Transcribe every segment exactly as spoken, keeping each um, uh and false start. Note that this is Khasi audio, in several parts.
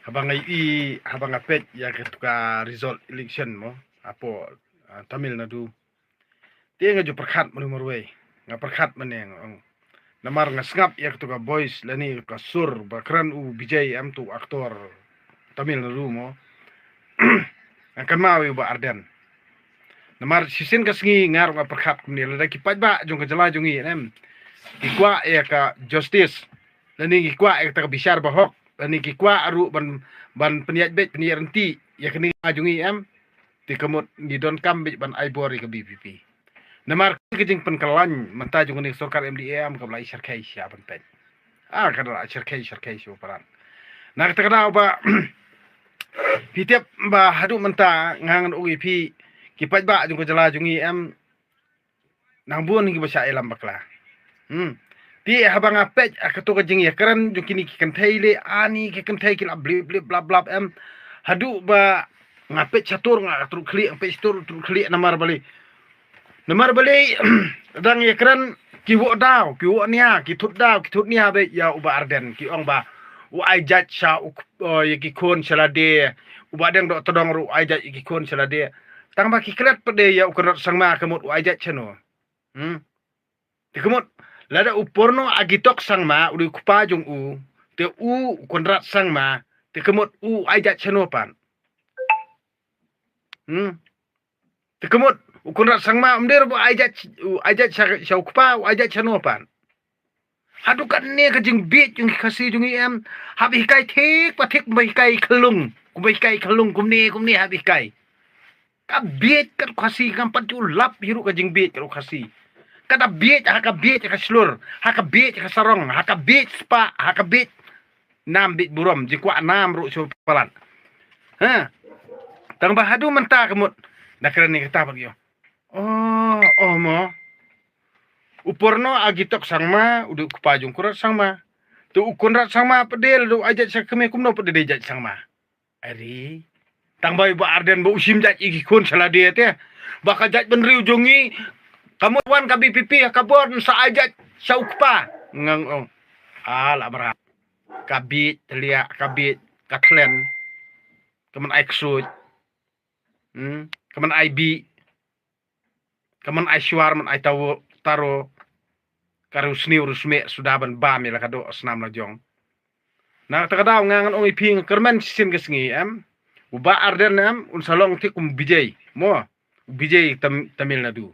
Haba nga i, haba nga peit ïa katu ka result election mo, hapoh, ah, Tamil Nadu. Te nga ju pyrkhat mano marwei. Nga pyrkhat mane nga ong. Namar nga sngap ïa katu ka voice lane ka sur ba kren u Vijay em, uto u actor Tamil Nadu mo. Nga kynmaw ïa u Bah Ardent. Namar shisien ka sngi nga ruh nga pyrkhat kumne, lada ki paidbah jong ka jylla jong ngi em, ki kwah ïa ka justice, lane ki kwah ïa kata ka bishar bahok, lane ki kwah ruh ban, ban pynïaid beit pynïaid ryntih ïa kane ka jong ngi em, te ka mut ngi donkam beit ban ai bor ïa ka V P P. Namar ka jingpynkylla mynta jong kane ka sorkar M D A em, kaba la i sharkhei sha ban peit. Ah, ka da la i sharkhei sharkhei sha u palat. Na kata ka daw ba phi tip ba haduh mynta nga ngan ong ïa phi, ki paidbah jong ka jylla jong ngi em, nang bun kiba shah ïalam bakla. Hmm. Te haba nga peit ïa kato ka jingïakren jong kine ki kynthei, lei ani ki kynthei ki la blip blip blap blap em. Haduh ba nga peit shatur nga ka truk khlieh, nga peit shatur truk khlieh, namar balei? Namar balei? Dang ïakren ki woh daw, ki woh nia, ki thut daw, ki thut nia beit ïa u Bah Ardent, ki ong ba u ai jait sha u, eh, ïa ki khun sha lade, u Bah Deng Dohtdong ruh u ai jait ïa ki khun sha lade. Tang ba ki klet pat de ïa u Conrad Sangma, ka mut u ai jait shano. Hmm. Te ka mut, lada u Purno Agitok Sangma u dei u kpa jong u, te u, u Conrad Sangma, te ka mut u ai jait shano pat? Hmm. Te ka mut u Conrad Sangma um dei ruh ba u ai jait, u ai jait sha, sha u kpa, u ai jait shano pat? Haduh katne ka jingbieit jong ki Khasi jong ngi em, hap hikai thik pa thik, kumba hikai khyllung, kumba hikai khyllung, kumne kumne hap hikai. Ka bieit kat u Khasi, ngam pat ju lap hi ruh ka jingbieit kat u Khasi. Ka da bieit, ha ka bieit ka shlur, ha ka bieit ka sarong, ha ka bieit spah, ha ka bieit nam bieit burom, jingkwah nam ruh shu palat. Ha. Tang ba haduh mynta ka mut da kren ne kata pat ïoh. Oh, oh mo. U Purno Agitok Sangma u dei u kpa jong u Conrad Sangma. Te u Conrad Sangma pat de lada u ai jait sha kmie, kumno pat de dei jait Sangma? Ari. Tang ba u Bah Ardent ba u shim jait ïa ki khun sha lade te. Ba ka jaitbynriew jong ngi, ka mut wan ka V P P ha ka bor, yn sa ai jait sha u kpa. Nga ong, ah, la mrad. Ka bieit thlieh, ka bieit ka thlen. Ka man ai ksuid. Hmm, ka man ai bih. Ka man ai shuar, man ai tawo, taro. Ka riewsniew riewsmeh suda ban bam ïa la ka doh snam la jong. Na kata ka daw nga ngan ong ïa phi, nga kyrmen shisien ka sngi em, u Bah Ardent em un sa long thik kum u Vijay mo, u Vijay Tam-, Tamil Nadu.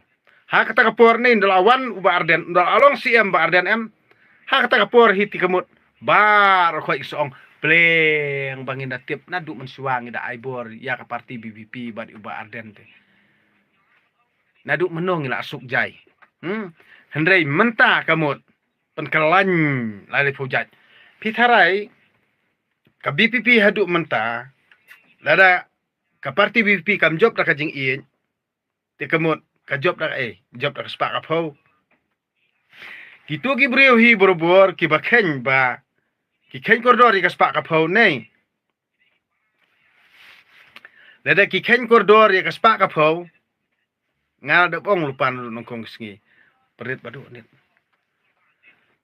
Ha kata ka por ne ynda la wan u Bah Ardent, ynda la long C M Bah Ardent em, ha kata ka por hi te ka mut baroh khoit ki sa ong, pleng ba ngin da tip naduh mynshuwa ngi da ai bor ïa ka party V P P bad u Bah Ardent te. Naduh mynno ngi la suk jai. Hmm. Hynrei mynta ka mut pynkylla lai lai phew jait. Phi tharai ka V P P haduh mynta, lada ka party V P P kam jop da ka jingïeit, te ka mut ka jop da ka, eh, jop da ka spah ka phew. Kito ki briew hi barabor kiba kheiñ ba, ki kheiñ kordor ïa ka spah ka phew ne. Lada ki kheiñ kordor ïa ka spah ka phew, nga la dep ong lypa naduh nyngkong ka sngi. Pyrshah ba duh nit.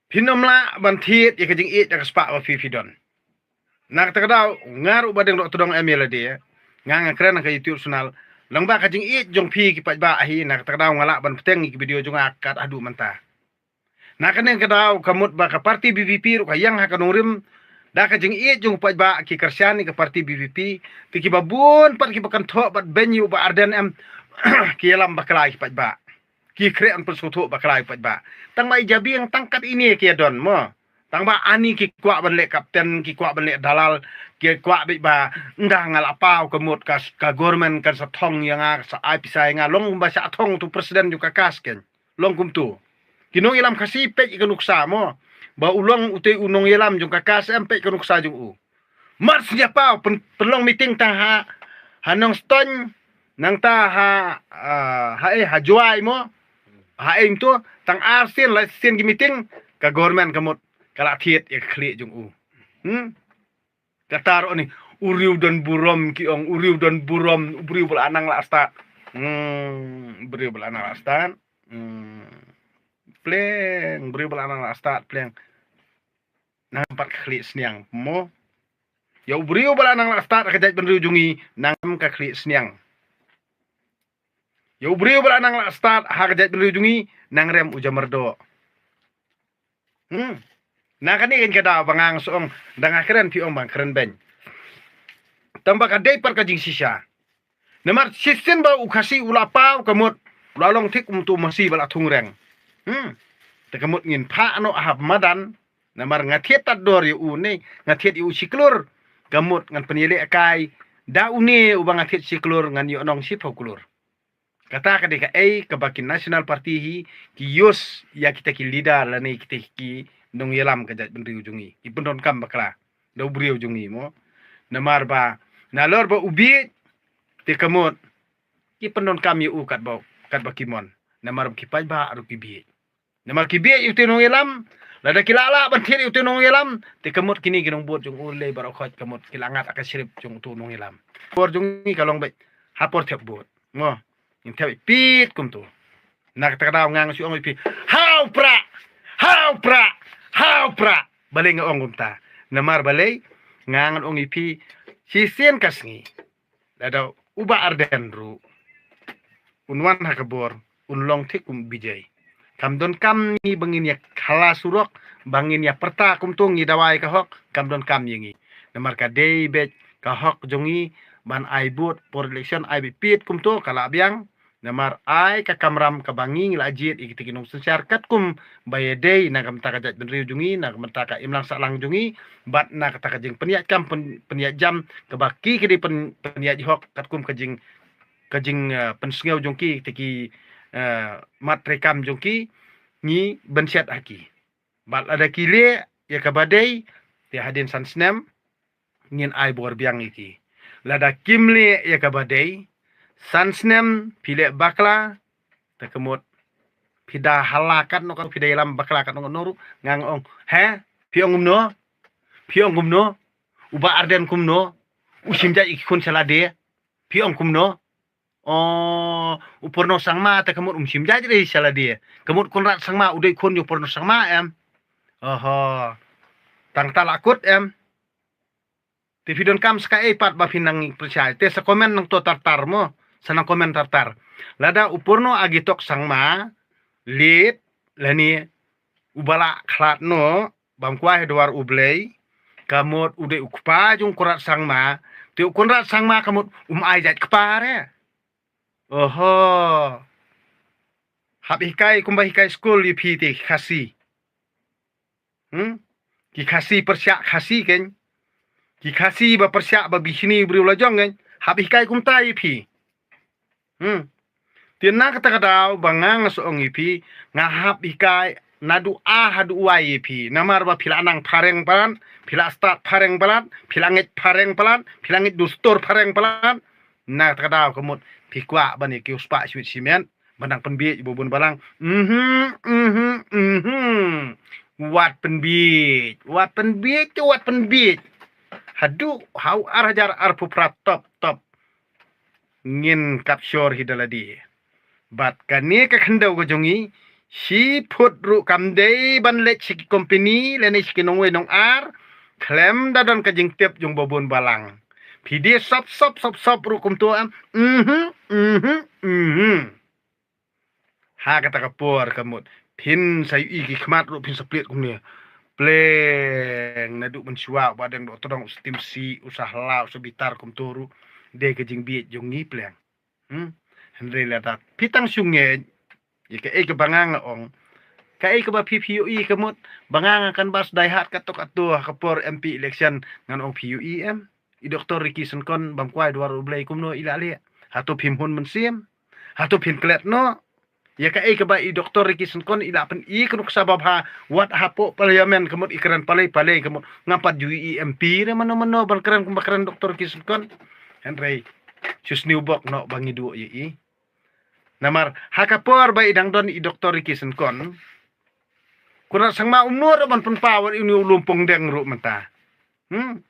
Phin ym lah ban thied ïa ka jingïeit da ka spah ba phi phi don. Na kata ka daw, nga ruh Bah Deng Dohtdong M L A D, nga nga kren ha ka YouTube channel. Lyngba ka jingïeit jong phi ki paidbah hi, na kata ka daw nga lah ban bteng ïa ki video jong nga kat haduh mynta. Na kane ka daw ka mut ba ka party V P P ruh ka ïeng ha ka nongrim da ka jingïeit jong u paidbah, ki kyrshan ïa ka party V P P, te kiba bun pat kiba kynthoh bad beiñ ïa u Bah Ardent em, ki ïalam bakla ïa ki paidbah. Ki khreh ban pynsngewthuh bakla ïa u paidbah. Tang ba i jabieng tang kat ine ki ïa don mo. Tang ba ani ki kwah ban leh kapten, ki kwah ban leh dalal, ki kwah beit ba ynda nga la paw ka mut ka, ka government kan sa thong ïa nga, sa ai pisa ïa nga, long kumba shah thong uto u president jong ka KAS keiñ. Long kumto. Ki nongïalam Khasi peit ïa ka nuksa mo. Ba u long utei u nongïalam jong ka KAS em, peit ka nuksa jong u. Mar sien ïa paw pyn-, pynlong meeting tang ha, ha Nongstoiñ, nangta ha, ah, ha, eh, ha Jowai mo. Ha, eh, kumto, tang ar sien, lai sien ki meeting, ka government ka mut ka la thied ïa ka khlieh jong u. Hmm? Kata ruh ni, u riew don burom ki ong, u riew don burom, u briew ba la nang la stad. Hmm, u briew ba la nang la stad. Hmm. Pleng, u briew ba la nang la stad, pleng. Nang pat ka khlieh sniang mo. Ïa u briew ba la nang la stad ha ka jaitbynriew jong ngi nang rem ka khlieh sniang. Ïa u briew ba la nang la stad ha ka jaitbynriew jong ngi nang rem u jamardoh. Hmm. Na kane kein ka daw ba nga nga shu ong, da nga kren phi ong ba nga kren beiñ. Tang ba ka dei pat ka jingshisha. Namar shisien ba u Khasi u la paw ka mut u la long thik um tu masi ba la thung reng. Hmm. Te ka mut ngin phah noh hap madan. Namar nga thied tad dor ïa u ne, nga thied ïa u shi klur. Ka mut ngan pynïaleh kai da une uba nga thied shi klur ngan ïoh nong shiphew klur. Kata ka dei kaei kaba ki National Party hi ki use ïa kita ki leader lane kita ki nongïalam ka jaitbynriew jong ngi. Ki pyndonkam bakla da u briew jong ngi mo. Namar ba nalor ba u bieit te ka mut ki pyndonkam ïa u katba, katba ki mon. Namar ba ki paidbah ruh ki bieit. Namar ki bieit ïa u te nongïalam, lada ki lah lah ban thied ïa u te nongïalam, te ka mut kine ki nongbud jong u lei baroh khoit ka mut ki la ngat ha ka script jong u te nongïalam. Por jong ngi ka long beit ha por thep vote. Mo, ngin thep ïa pit kumto. Na kata ka daw nga nga shu ong ïa phi, ha u prah, ha u prah, ha u prah. Balei nga ong kumta? Namar balei nga ngan ong ïa phi, shisien ka sngi lada u Bah Ardent ruh un wan ha ka bor, un long thik kum Vijay. Kam donkam ngi ba ngin ïa khala surok, ba ngin ïa pyrta kumto ngi dawa ïa ka hok, kam donkam ïa ngi. Namar ka dei beit ka hok jong ngi ban ai vote por election, ai beit pit kumto ka la biang. Namar ai ka kamram kaba ngi ngi la jied ïa kita ki nongsynshar katkum ba ïadei na ka bynta ka jaitbynriew jong ngi, na ka bynta ka imlang sahlang jong ngi, bad na kata ka jingpynïaid kam pyn-, pynïaid jam kaba ki ki dei pyn-, pynïaid hok katkum ka jing, ka jing, eh, pynsngew jong ki, kita ki, eh, mat treikam jong ki, ngi bynshet ha ki. Bad lada ki leh ïa kaba dei, te hadien san snem ngin ai bor biang ïa ki. Lada kim leh ïa kaba dei, san snem phi leh bakla, te ka mut phi da hala katno katno, phi da ïalam bakla katno katno ruh, nga nga ong, he? Phi ong kumno? Phi ong kumno? U Bah Ardent kumno? U shim jait ïa ki khun sha lade? Phi ong kumno? Oh, u Purno Sangma te ka mut um shim jait re sha lade. Ka mut Conrad Sangma u dei khun jong u Purno Sangma em? Oho. Tang ta la kut em? Te phi donkam sa kaei pat ba phi nang pyrshah? Te sa comment nangto tar tar mo. Sa nang comment tar tar. Lada u Purno Agitok Sangma, leit, lane uba la khlad noh bam kwai ha dwar U Blei, ka mut u dei u kpa jong u Conrad Sangma, te u Conrad Sangma ka mut um ai jait kpa re. Oho. Hap hikai kumba hikai skul ïa phi te ki Khasi. Hmm? Ki Khasi pyrshah Khasi kein. Ki Khasi ba pyrshah ba bishni briew la jong kein. Hap hikai kumta ïa phi. Hmm. Te na kata ka daw ba nga nga shu ong ïa phi, nga hap hikai naduh A haduh Y ïa phi. Namar ba phi la nang phareng palat, phi la stad phareng palat, phi la ngeit phareng palat, phi la ngeit dustur phareng palat. Na kata ka daw ka mut phi kwah ban ïa kiew spah shuit shimet ban nang pynbiej ba bun balang. Mhm, mhm, mhm. Wat pynbiej, wat pynbiej, wat pynbiej. Haduh ha u ar hajar arphew phra top top ngin capture hi da lade. Bad kane ka khyndew ka jong ngi, shi phut ruh kam dei ban leit sha ki company lane sha ki nongwei nongar khlem da don ka jingtip jong ba bun balang. Phi dei sop sop sop sop ruh kumto em. Mhm, mhm, mhm. Ha kata ka por ka mut phin sa ïohi ki khmat ruh phin sa plied kumne. Pleng naduh mynshuwa u Bah Deng Dohtdong, u Stim Sy, u Sahla, u Sabitar kumto ruh dei ka jingbieit jong ngi pleng. Hmm? Hynrei lada phi tang shu ngeit ïa kaei kaba nga nga ong, kaei kaba phi phi ïohi ka mut ba nga nga canvass die hard katto katto ha ka por M P election, ngan ong phi ïohi em? I Doktor Ricky Syngkon bam kwai dwar U Blei kumno i la leh? Hato phim hun mynsiem? Hato phin klet noh? Ïa kaei kaba i Doktor Ricky Syngkon i la pyni ka nuksa babha wat hapoh Parliament ka mut i kren palei palei ka mut, ngam pat ju ïohi M P re mano mano ban kren kumba kren Doktor Ricky Syngkon. Hynrei shu sniew bok noh ba ngi duh ïa i. Namar ha ka por ba i dang don i Doktor Ricky Syngkon, Conrad Sangma um nud ban pynpaw ïa une u Lumpong Deng ruh mynta. Hmm.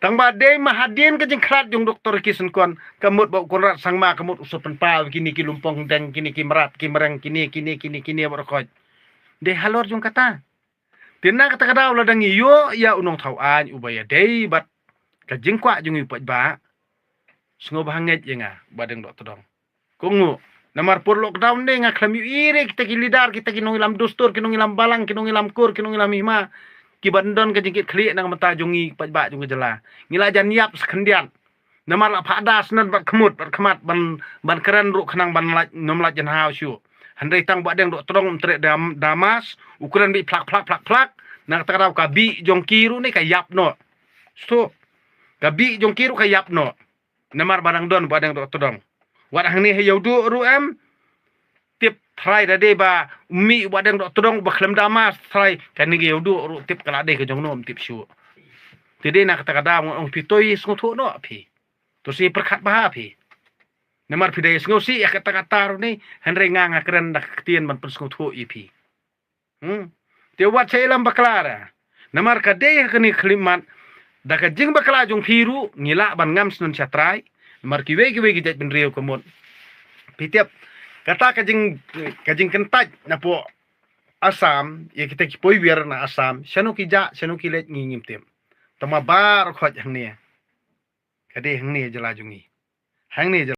Tang ba dei ma hadien ka jingkhlad jong Doktor Ricky Syngkon ka mut ba u Conrad Sangma ka mut u sa pynpaw ïa kine ki Lumpong Deng, kine ki mrad ki mreng, kine kine kine kine baroh khoit. Dei halor jong kata. Te na kata ka daw lada ngi ïoh ïa u nongthaw aiñ uba ïadei bad Ka jingkwah jong ngi u paidbah, sngewbha ngeit ïa nga, Bah Deng Dohtdong. Ko nguh. Namar por lockdown de nga khlem ïohi re kita ki leader, kita ki nongïalam dustur, ki nongïalam balang, ki nongïalam kur, ki nongïalam hima, kiba don ka jingkitkhlieh na ka bynta jong ngi paidbah jong ka jylla. Ngi la jan ïap sa khyndiat. Namar la phah da snem bad khmut bad khmat ban, ban kren ruh khnang ban lait, nym lait jan haw shuh. Hynrei tang Bah Deng Dohtdong um treh dam, da mask, u kren bih phlak phlak phlak phlak. Na kata ka daw ka bih jong ki ruh ne ka ïap noh. Sngewthuh. Ka bih jong ki ruh ka ïap noh. Namar ba dang don Bah Deng Dohtdong. Wat hangne ha Ïewduh ruh em tip, trai da dei ba u mih Bah Deng Dohtdong ba khlem da mask, trai kane ka Ïewduh ruh tip ka la dei ka jong no em tip shuh. Te dei na kata ka daw nga ong phi to sngewthuh noh phi. To sngewpyrkhat bha phi. Namar phi dei sngewsih ïa kata kata ruh ne, hynrei nga nga kren da ka ktien ban pynsngewthuh ïa phi. Hmm. Te wat sha ïalam bakla ra. Namar ka dei ha kane ka khyllipmat, da ka jingbakla jong phi ruh ngi lah ban ngam shnong sha trai. Namar kiwei kiwei ki jaitbynriew ka mut. Phi tip, kata ka jing, ka jingkyntait napoh Assam, ïa kita ki poiwir na Assam, shano ki jah, shano ki leit ngi ngim tip. Tangba baroh khoit hangne. Ka dei hangne jylla jong ngi. Hangne jylla